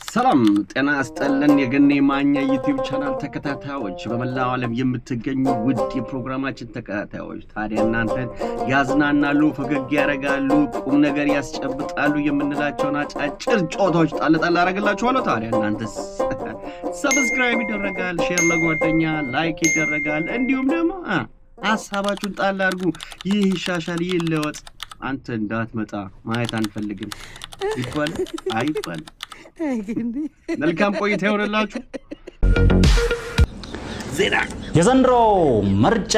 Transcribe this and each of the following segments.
ሰላም ጤና ይስጥልን። የገኔ ማኛ YouTube channel ተከታታዮች፣ በመላው ዓለም የምትገኙ ውድ የፕሮግራማችን ተከታታዮች፣ ታዲያ እናንተን ያዝናናሉ፣ ፈገግ ያደርጋሉ፣ ቁም ነገር ያስጨብጣሉ የምንላቸውን አጫጭር ጨዋታዎች ጣል ጣል አደርግላችኋለሁ። ታዲያ እናንተስ subscribe ይደረጋል፣ share ለጓደኛ፣ like ይደረጋል፣ እንዲሁም ደግሞ ሀሳባችሁን ጣል አድርጉ። ይህ ይሻሻል፣ ይህ ይለወጥ፣ አንተ እንዳትመጣ ማየት አንፈልግም ይባላል አይባልም? መልካም ቆይታ ይሆንላችሁ። ዜና። የዘንድሮ ምርጫ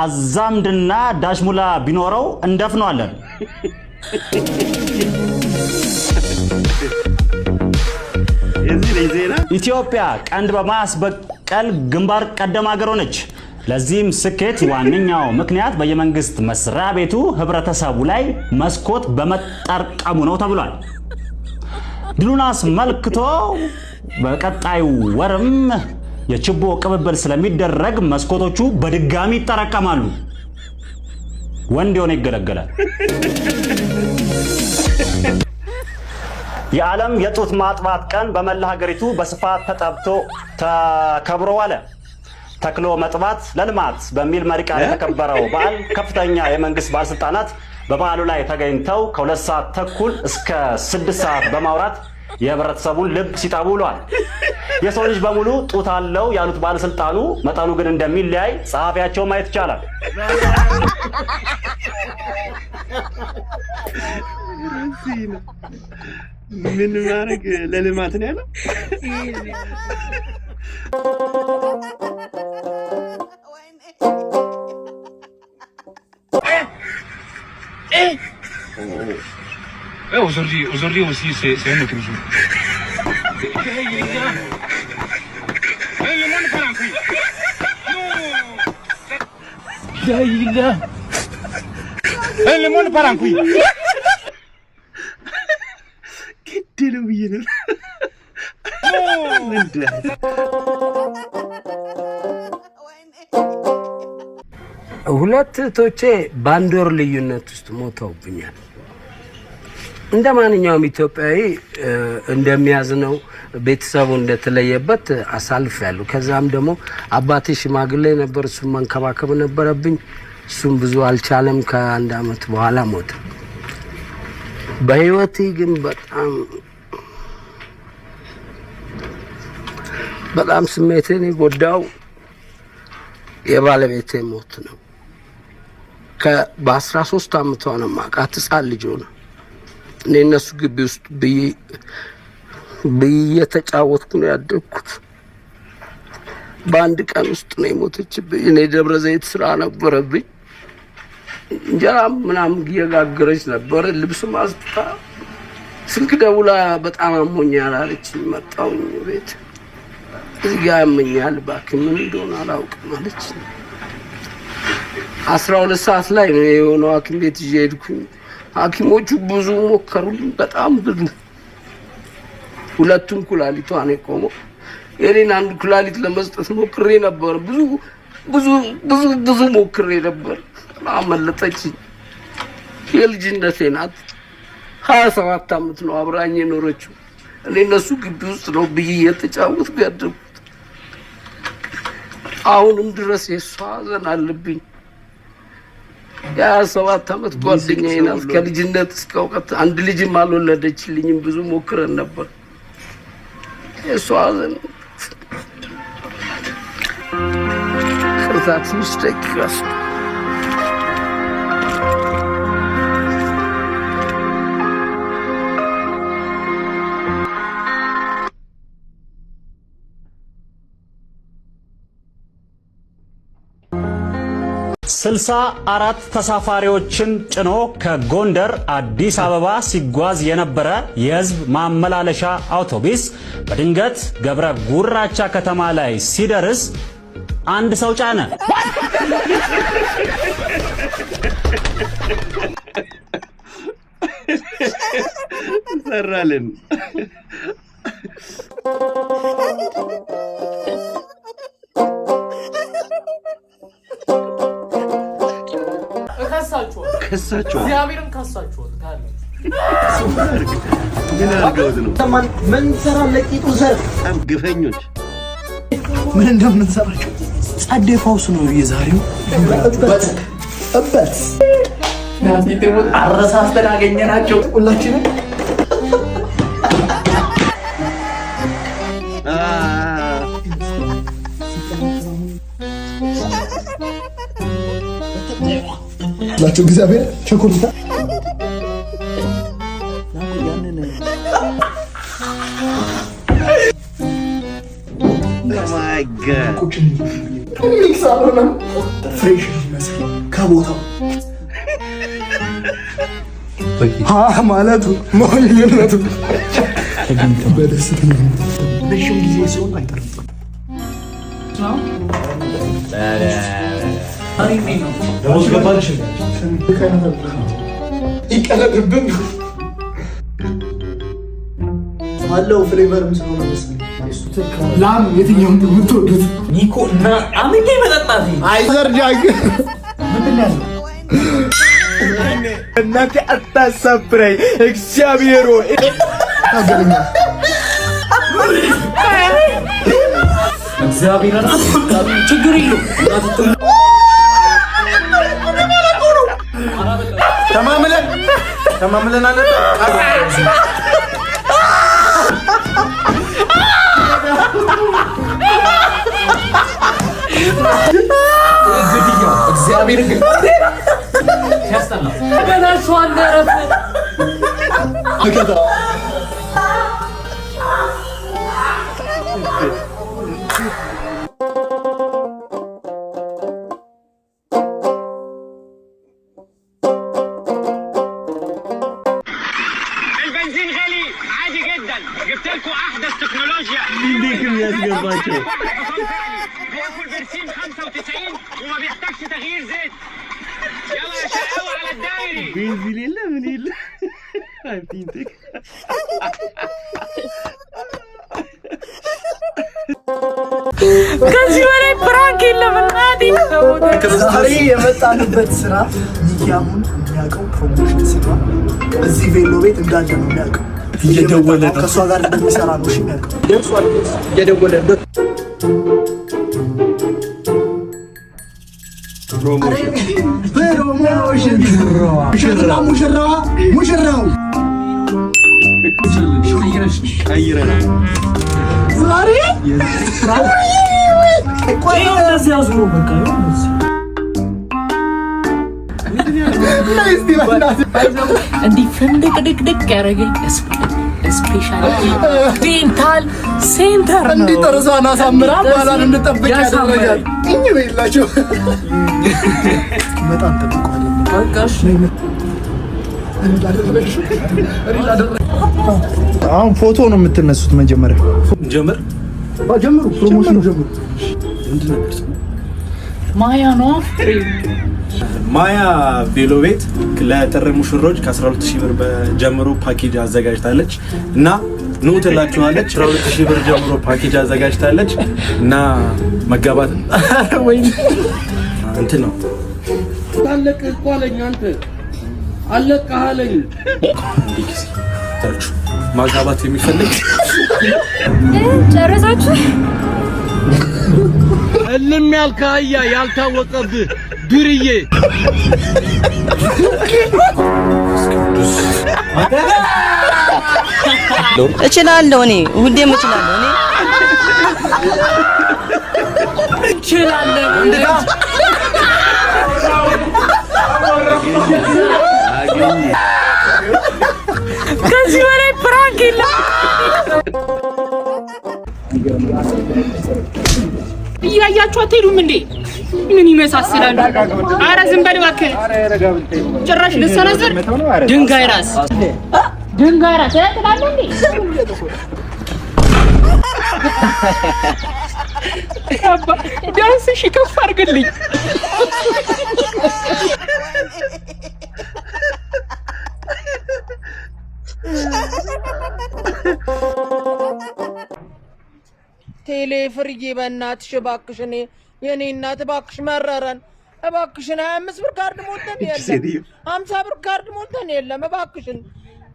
አዛምድና ዳሽሙላ ቢኖረው እንደፍነዋለን። የዚህ ላይ ዜና። ኢትዮጵያ ቀንድ በማስበቀል ግንባር ቀደም ሀገር ሆነች። ለዚህም ስኬት ዋነኛው ምክንያት በየመንግስት መስሪያ ቤቱ ህብረተሰቡ ላይ መስኮት በመጠርቀሙ ነው ተብሏል። ድሉን አስመልክቶ በቀጣዩ ወርም የችቦ ቅብብል ስለሚደረግ መስኮቶቹ በድጋሚ ይጠረቀማሉ። ወንድ የሆነ ይገለገላል። የዓለም የጡት ማጥባት ቀን በመላ ሀገሪቱ በስፋት ተጠብቶ ተከብሮ ዋለ። ተክሎ መጥባት ለልማት በሚል መሪ ቃል የተከበረው በዓል ከፍተኛ የመንግስት ባለስልጣናት በበዓሉ ላይ ተገኝተው ከ2 ሰዓት ተኩል እስከ 6 ሰዓት በማውራት የህብረተሰቡን ልብ ሲጠቡ ውለዋል። የሰው ልጅ በሙሉ ጡት አለው ያሉት ባለስልጣኑ መጠኑ ግን እንደሚለያይ ጸሐፊያቸው ማየት ይቻላል። ምን ማድረግ ለልማት ነው ያለው? Aujourd'hui, aujourd'hui aussi, c'est un autre jour. Le monde part en couille. Non. Le monde part en couille. ግድ ነው ብዬ ነው። ምንድን ሁለት እህቶቼ በአንድ ወር ልዩነት ውስጥ ሞተውብኛል። እንደ ማንኛውም ኢትዮጵያዊ እንደሚያዝነው ቤተሰቡ እንደተለየበት አሳልፌያለሁ። ከዛም ደግሞ አባቴ ሽማግሌ ነበር፣ እሱም መንከባከብ ነበረብኝ። እሱም ብዙ አልቻለም። ከአንድ አመት በኋላ ሞተ። በህይወቴ ግን በጣም በጣም ስሜቴን የጎዳው የባለቤቴ ሞት ነው። በ13 አመቷ ነው የማውቃት፣ ህፃን ልጅ ሆነ። እኔ እነሱ ግቢ ውስጥ ብዬ እየተጫወትኩ ነው ያደግኩት። በአንድ ቀን ውስጥ ነው የሞተችብኝ። እኔ ደብረ ዘይት ስራ ነበረብኝ። እንጀራ ምናምን እየጋገረች ነበረ፣ ልብስ ማስጣ። ስልክ ደውላ በጣም አሞኛል አለች። መጣሁኝ ቤት፣ እዚህ ጋ ያመኛል እባክህ ምን እንደሆነ አላውቅም አለች። 12 ሰዓት ላይ ነው የሆነው። ሐኪም ቤት ይዤ ሄድኩኝ። ሐኪሞቹ ብዙ ሞከሩልኝ፣ በጣም ብዙ። ሁለቱም ኩላሊቷ ነው የቆመው። የኔን አንድ ኩላሊት ለመስጠት ሞክሬ ነበር። ብዙ ብዙ ብዙ ብዙ ሞክሬ ነበር። አመለጠች። የልጅነቴ ናት። 27 ዓመት ነው አብራኝ የኖረችው። እኔ እነሱ ግቢ ውስጥ ነው ብዬ እየተጫወትኩ ያደግኩት። አሁንም ድረስ የእሷ ሐዘን አለብኝ። የ27 ዓመት ጓደኛዬ ናት። ከልጅነት እስከ እውቀት አንድ ልጅም አልወለደችልኝም። ብዙ ሞክረን ነበር። የእሷ ሐዘን፣ ይቅርታ ትንሽ ደቂቃ። 64 ተሳፋሪዎችን ጭኖ ከጎንደር አዲስ አበባ ሲጓዝ የነበረ የህዝብ ማመላለሻ አውቶቡስ በድንገት ገብረ ጉራቻ ከተማ ላይ ሲደርስ አንድ ሰው ጫነ። ሰራልን። ከሳችኋል። ከሳችኋል። እግዚአብሔርን ከሳችኋል። ታያላችሁ። ምን አድርገውት ነው? ምን ትሰራለህ? ቂጡ ዘር። በጣም ግፈኞች። ምን እንደምንሰራቸው ጸዴ ፈውስ ነው የዛሬው። እበት እበት አረሳስተን አገኘናቸው ሁላችንም። ላቸው እግዚአብሔር ቸኮሌታ። My God. Mix አልሆነም። Fresh ይመስል ከቦታው ሀ ማለቱ ሞኝነቱ በደስታ ረዥም ጊዜ ሲሆን አይጠርም። ደሞዝ ገባልሽ? ይቀለድብን አለው flavor ም ስለሆነ መሰለኝ። ላም የትኛውን ነው የምትወዱት? ኒኮ እና አምኜ መጠጣት። አይዘር ጃግ። ምንድን ነው ያለው? እናቴ አታሳፍረኝ፣ እግዚአብሔር ሆይ። ታገለኛ። እግዚአብሔር ችግር የለውም። ተማምለን ተማምለን አለ። እግዚአብሔር ግን ሲያስጠላ ገናቸዋል። ረፍ። البنزين غالي عادي جدا، جبت لكم احدث تكنولوجيا. እንዴት የሚያስገባቸው? حصان فعلي بياكل برسيم 95 وما بيحتاجش تغيير زيت. يلا يا شقاوة على الدايري. ቤንዚን የለ ምን የለ አይ ፊንቴክ። ከዚህ በላይ prank የለም። እናቴ። ዛሬ የመጣንበት ስራ ሚኪ አሁን የሚያውቀው promotion ስራ እዚህ ቬሎ ቤት እንዳለ ነው የሚያውቀው። እየደወለ ነው። ከእሷ ጋር እንደሚሰራ ነው እሺ የሚያውቀው። ደርሷል። እየደወለ ነው። Promotion. Promotion ሙሽራ ሙሽራዋ ሙሽራው። ቀይረናል። ዛሬ ቆይ እንደዚህ አዙሮ በቃ ይኸው እንደዚህ። እስቲ በእናትህ። እንዲህ ፍንድቅ ድቅድቅ ያደረገኝ specialty dental center ነው። እንዲህ ጥርሷን አሳምራ ባሏን እንድጠብቅ ያደረጋል። እኝ በይላቸው። በጣም ጠብቀዋለን። በቃ እሺ። አሁን ፎቶ ነው የምትነሱት መጀመሪያ። ጀምር። ጀምሩ፣ promotion ኑ ጀምሩ። ምንድን ነበር ስሙ? ማያ ነው። ማያ ቬሎ ቤት ለጥር ሙሽሮች ከ12 ሺህ ብር ጀምሮ ፓኬጅ አዘጋጅታለች እና ኑ ትላችኋለች። 12 ሺህ ብር ጀምሮ ፓኬጅ አዘጋጅታለች እና መጋባት ወይ እንትን ነው። አለቅህ እኮ አለኝ። አንተ አለቅህ አለኝ። አንድ ጊዜ ታችሁ ማጋባት የሚፈልግ ጨረሳችሁ? እልም ያልክ አህያ ያልታወቀብህ ዱርዬ። እችላለሁ፣ እኔ ሁሌም እችላለሁ እኔ። እንችላለን። አገኘ። ከዚህ በላይ prank የለም። እያያችሁ አትሄዱም እንዴ? ምን ይመሳስላሉ? አረ ዝም በል እባክህ። ጭራሽ ልሰነዝር ድንጋይ ራስ ድንጋይ ራስ እ ትላለህ እንዴ? አባ ቢያንስ እሺ ከፍ አድርግልኝ። ቴሌ ፍርዬ፣ በእናትሽ እባክሽን፣ የኔ እናት እባክሽ፣ መረረን እባክሽን፣ 25 ብር ካርድ ሞልተን የለም፣ 50 ብር ካርድ ሞልተን የለም፣ እባክሽን።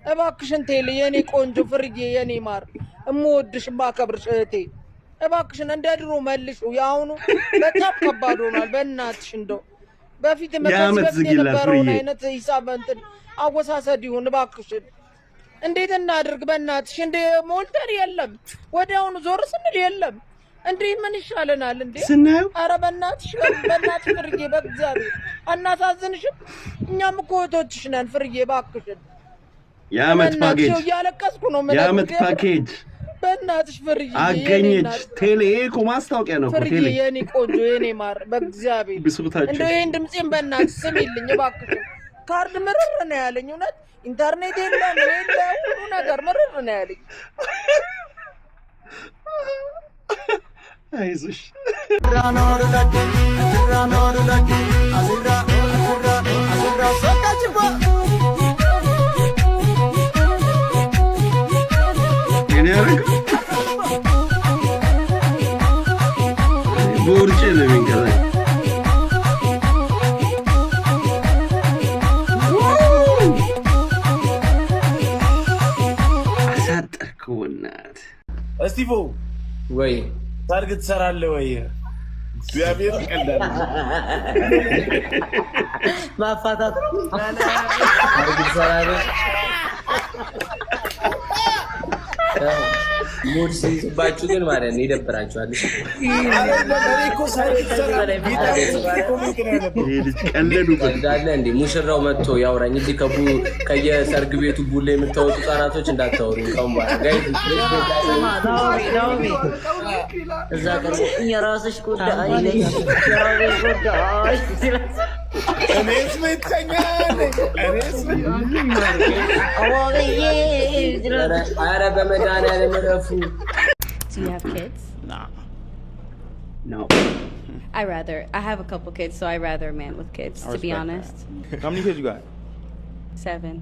እባክሽን ቴሌ የኔ ቆንጆ ፍርዬ፣ የኔ ማር፣ እምወድሽ ማከብርሽ እህቴ እባክሽን እንደ ድሮ መልሹ። የአሁኑ በጣም ከባድ ሆኗል። በእናትሽ እንደው በፊት ከዚህ የዓመት በፊት ዝጊላት የነበረውን ፍርዬ። አይነት ሂሳብ እንትን አወሳሰድ ይሁን እባክሽን። እንዴት እናድርግ? በእናትሽ እንደ ሞልተን የለም፣ ወዲያውኑ ዞር ስንል የለም። እንዴ ምን ይሻለናል እንዴ? ስናየው ኧረ በእናትሽ በእናትሽ ፍርዬ፣ በእግዚአብሔር አናሳዝንሽም? እኛም እኮ እህቶችሽ ነን ፍርዬ፣ እባክሽን የዓመት በእናትሽ ፓኬጅ እያለቀስኩ ነው የምነግርሽ። የዓመት ፓኬጅ በእናትሽ ፍርዬ፣ የኔ አገኘች እናት ቴሌ። ይሄ እኮ ማስታወቂያ ነው እኮ ፍርዬ፣ ቴሌ። የኔ ቆንጆ፣ የኔ ማር፣ በእግዚአብሔር ብሶታቸው። እንደው ይሄን ድምፄን በእናትሽ ስሚልኝ እባክሽን። ካርድ ምርር ነው ያለኝ እውነት፣ ኢንተርኔት የለ ምን የለ ሁሉ ነገር ምርር ነው ያለኝ። አይዞሽ። የኔ ያደረገው ቦርጬ ነው የሚንቀሳቀስ። አሳጠርከው በእናትህ። እስቲፎ ወይ ሰርግ ትሰራለህ ወይ? እግዚአብሔር ቀላል ማፋታት ሰርግ ትሰራለህ? Mood ሲይዝባችሁ ግን ማለት ነው ይደብራችኋል። ይሄ ልጅ ቀለዱበት። እንዳለ እንዴ ሙሽራው መጥቶ ያውራኝ። እዚህ ከቡ ከየሰርግ ቤቱ ቡሌ የምታወጡ ህጻናቶች እንዳታወሩ። ካሁን በኋላ guys። እዛ ቀርቦ የራስሽ ጉዳይ፣ የራስሽ ጉዳይ ሲላት እኔስ ምተኛ ነኝ። እኔስ አዋብዬ ሲላት ኧረ በመድኃኒዓለም እረፉ። Do you have kids? No. I have a couple kids, so I rather a man with kids, I to be respect honest. How many kids you got? 7.